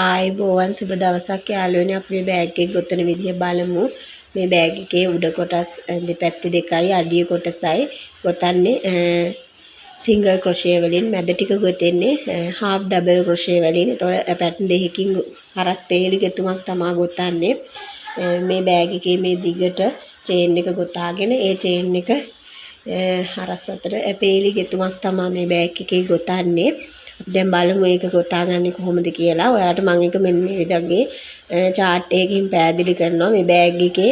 ආයුබෝවන්, සුබ දවසක් යාළුවනේ. අපි මේ බෑග් එක ගොතන විදිය බලමු. මේ බෑග් එකේ උඩ කොටස් දෙපැත්තේ දෙකයි අඩිය කොටසයි ගොතන්නේ සිංගල් ක්‍රොෂේ වලින්, මැද ටික ගොතෙන්නේ හාෆ් ඩබල් ක්‍රොෂේ වලින්. එතකොට පැටර්න් දෙකකින් හරස් පේලි ගෙතුමක් තමා ගොතන්නේ. මේ බෑග් එකේ මේ දිගට චේන් එක ගොතාගෙන ඒ චේන් එක හරස් අතර පේලි ගෙතුමක් තමා මේ බෑග් එකේ ගොතන්නේ. අපි දැන් බලමු ඒක ගොතාගන්නේ කොහොමද කියලා. ඔයාලට මම ඒක මෙන්න මේ විදිහගේ චාට් එකකින් පැහැදිලි කරනවා. මේ බෑග් එකේ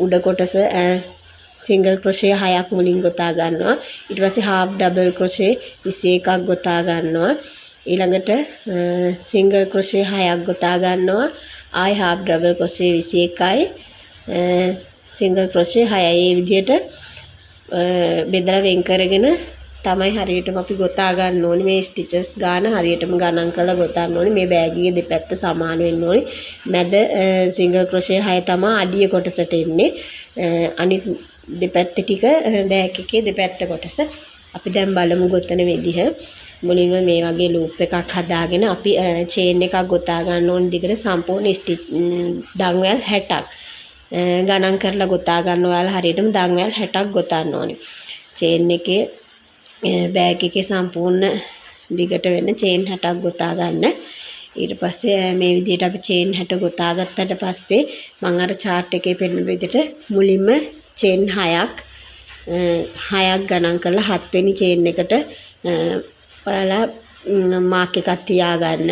උඩ කොටස සිංගල් ක්‍රොෂේ 6ක් මුලින් ගොතා ගන්නවා. ඊට පස්සේ හාෆ් ඩබල් ක්‍රොෂේ 21ක් ගොතා ගන්නවා. ඊළඟට සිංගල් ක්‍රොෂේ 6ක් ගොතා ගන්නවා. ආයි හාෆ් ඩබල් ක්‍රොෂේ 21යි සිංගල් ක්‍රොෂේ 6යි. ඒ විදිහට බෙදලා වෙන් කරගෙන තමයි හරියටම අපි ගොතා ගන්න ඕනේ. මේ ස්ටිචස් ගාන හරියටම ගණන් කරලා ගොතන්න ඕනේ. මේ බෑග් එකේ දෙපැත්ත සමාන වෙන්න ඕනේ. මැද සිංගල් ක්‍රොෂේ 6 තමයි අඩිය කොටසට එන්නේ. අනිත් දෙපැත්ත ටික බෑග් එකේ දෙපැත්ත කොටස. අපි දැන් බලමු ගොතන විදිහ. මුලින්ම මේ වගේ ලූප් එකක් හදාගෙන අපි චේන් එකක් ගොතා ගන්න ඕන දිගට සම්පූර්ණ ස්ටිච් දන්වැල් 60ක් ගණන් කරලා ගොතා ගන්න. ඔයාලා හරියටම දන්වැල් 60ක් ගොතන්න ඕනේ. චේන් එකේ බෑග් එකේ සම්පූර්ණ දිගට වෙන චේන් 60ක් ගොතා ගන්න. ඊට පස්සේ මේ විදිහට අපි චේන් 60 ගොතා ගත්තට පස්සේ මම අර චාට් එකේ පෙන්නන විදිහට මුලින්ම චේන් 6ක් ගණන් කරලා 7 වෙනි චේන් එකට ඔයාලා මාක් එකක් තියාගන්න.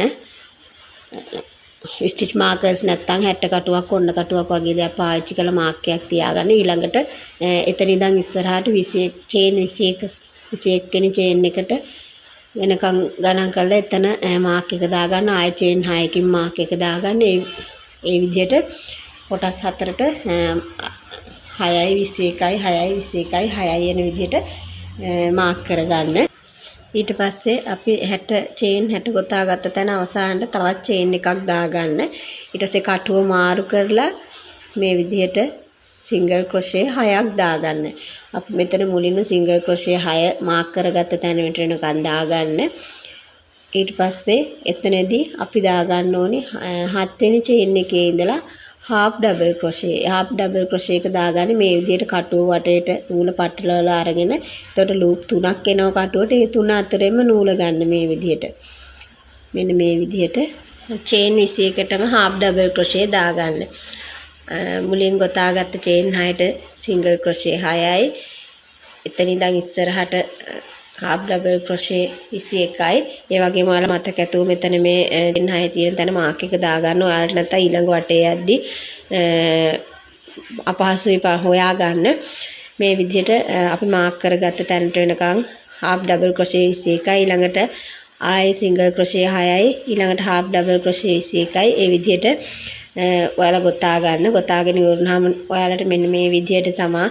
ස්ටිච් මාකර්ස් නැත්තම් 60 කටුවක් කොණ්ඩ කටුවක් වගේ දේවල් පාවිච්චි කරලා මාක් එකක් තියාගන්න. ඊළඟට එතන ඉඳන් ඉස්සරහට 21 චේන් 21 21 වෙනි චේන් එකට වෙනකන් ගණන් කරලා එතන මාක් එක දාගන්න. ආයෙ චේන් 6කින් මාක් එක දාගන්න. ඒ ඒ විදිහට කොටස් හතරට 6යි 21යි 6යි 21යි 6යි යන විදිහට මාක් කරගන්න. ඊට පස්සේ අපි 60 චේන් 60 ගොතා ගත්ත තැන අවසානට තවත් චේන් එකක් දාගන්න. ඊට පස්සේ කටුව මාරු කරලා මේ විදිහට සිංගල් ක්‍රොෂේ 6ක් දාගන්න. අපි මෙතන මුලින්ම සිංගල් ක්‍රොෂේ 6 මාක් කරගත්ත තැන වෙනකන් දාගන්න. ඊට පස්සේ එතනදී අපි දාගන්න ඕනේ 7 වෙනි චේන් එකේ ඉඳලා half double crochet. Half double crochet එක දාගන්නේ මේ විදිහට කටුව වටේට නූල පටලවලා අරගෙන, එතකොට ලූප් තුනක් එනවා කටුවට. ඒ තුන අතරෙම නූල ගන්න මේ විදිහට. මෙන්න මේ විදිහට චේන් 21ටම හාෆ් ඩබල් ක්‍රොෂේ දාගන්න. මුලින් ගොතාගත්ත චේන් 6ට සිංගල් ක්‍රොෂේ 6යි, එතන ඉඳන් ඉස්සරහට හාෆ් ඩබල් ක්‍රොෂේ 21යි. ඒ වගේම ඔයාලා මතක ඇතුව මෙතන මේ චේන් 6 තියෙන තැන මාක් එක දාගන්න. ඔයාලට නැත්තම් ඊළඟ වටේ යද්දි අපහසුයි හොයාගන්න. මේ විදිහට අපි මාක් කරගත්ත තැනට වෙනකන් හාෆ් ඩබල් ක්‍රොෂේ 21යි, ඊළඟට ආයේ සිංගල් ක්‍රොෂේ 6යි, ඊළඟට හාෆ් ඩබල් ක්‍රොෂේ 21යි. ඒ විදිහට ඔයාලා ගොතා ගන්න. ගොතාගෙන ඉවරනහම ඔයාලට මෙන්න මේ විදිහට තමා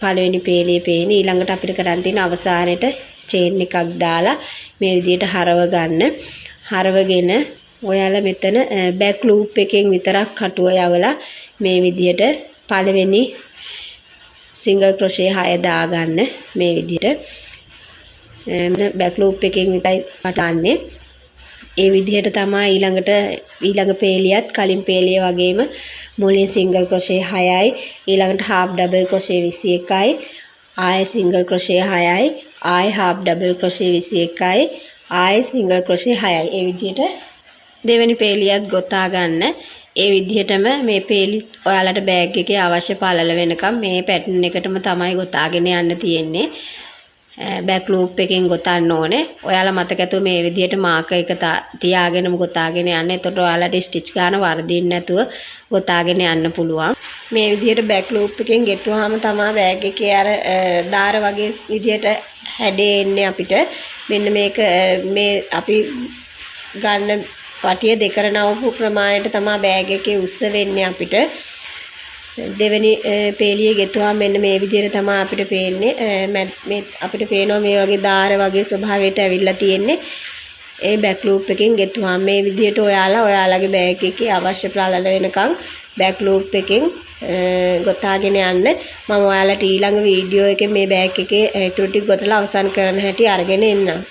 පළවෙනි පේලිය පේන්නේ. ඊළඟට අපිට කරන් තියෙන අවසානයේට චේන් එකක් දාලා මේ විදිහට හරව ගන්න. හරවගෙන ඔයාලා මෙතන බෑක් ලූප් එකෙන් විතරක් කටුව යවලා මේ විදිහට පළවෙනි සිංගල් ක්‍රොෂේ 6 දාගන්න. මේ විදිහට බෑක් ලූප් එකෙන් විතරයි කටන්නේ. ඒ විදිහට තමයි ඊළඟට ඊළඟ පේලියත් කලින් පේලිය වගේම මුලින් සිංගල් ක්‍රොෂේ 6යි, ඊළඟට හාෆ් ඩබල් ක්‍රොෂේ 21යි, ආයෙ සිංගල් ක්‍රොෂේ 6යි, ආයෙ හාෆ් ඩබල් ක්‍රොෂේ 21යි, ආයෙ සිංගල් ක්‍රොෂේ 6යි. ඒ විදිහට දෙවෙනි පේලියත් ගොතා ගන්න. ඒ විදිහටම මේ පේලි ඔයාලට බෑග් එකේ අවශ්‍ය පළල වෙනකම් මේ පැටර්න් එකටම තමයි ගොතාගෙන යන්න තියෙන්නේ. බෑක් ලූප් එකෙන් ගොතන්න ඕනේ. ඔයාලා මතක ඇතුව මේ විදිහට මාකර් එක තියාගෙනම ගොතාගෙන යන්න. එතකොට ඔයාලට ස්ටිච් ගන්න වරදින්න නැතුව ගොතාගෙන යන්න පුළුවන්. මේ විදිහට බෑක් ලූප් එකෙන් ගෙතුවාම තමා බෑග් එකේ අර දාර වගේ විදිහට හැඩේ එන්නේ අපිට. මෙන්න මේක මේ අපි ගන්න පටිය දෙකර නවපු ප්‍රමාණයට තමා බෑග් එකේ උස්ස වෙන්නේ අපිට. දෙවෙනි පේලිය ගෙතුවාම මෙන්න මේ විදිහට තමයි අපිට පේන්නේ. මේ අපිට පේනවා මේ වගේ දාර වගේ ස්වභාවයට ඇවිල්ලා තියෙන්නේ. ඒ බෑක් ලූප් එකෙන් ගෙතුවාම මේ විදිහට ඔයාලා ඔයාලගේ බෑග් එකේ අවශ්‍ය පළල වෙනකන් බෑක් ලූප් එකෙන් ගොතාගෙන යන්න. මම ඔයාලට ඊළඟ වීඩියෝ එකේ මේ බෑග් එකේ ඉතුරු ටික ගොතලා අවසන් කරන හැටි අරගෙන එන්නම්.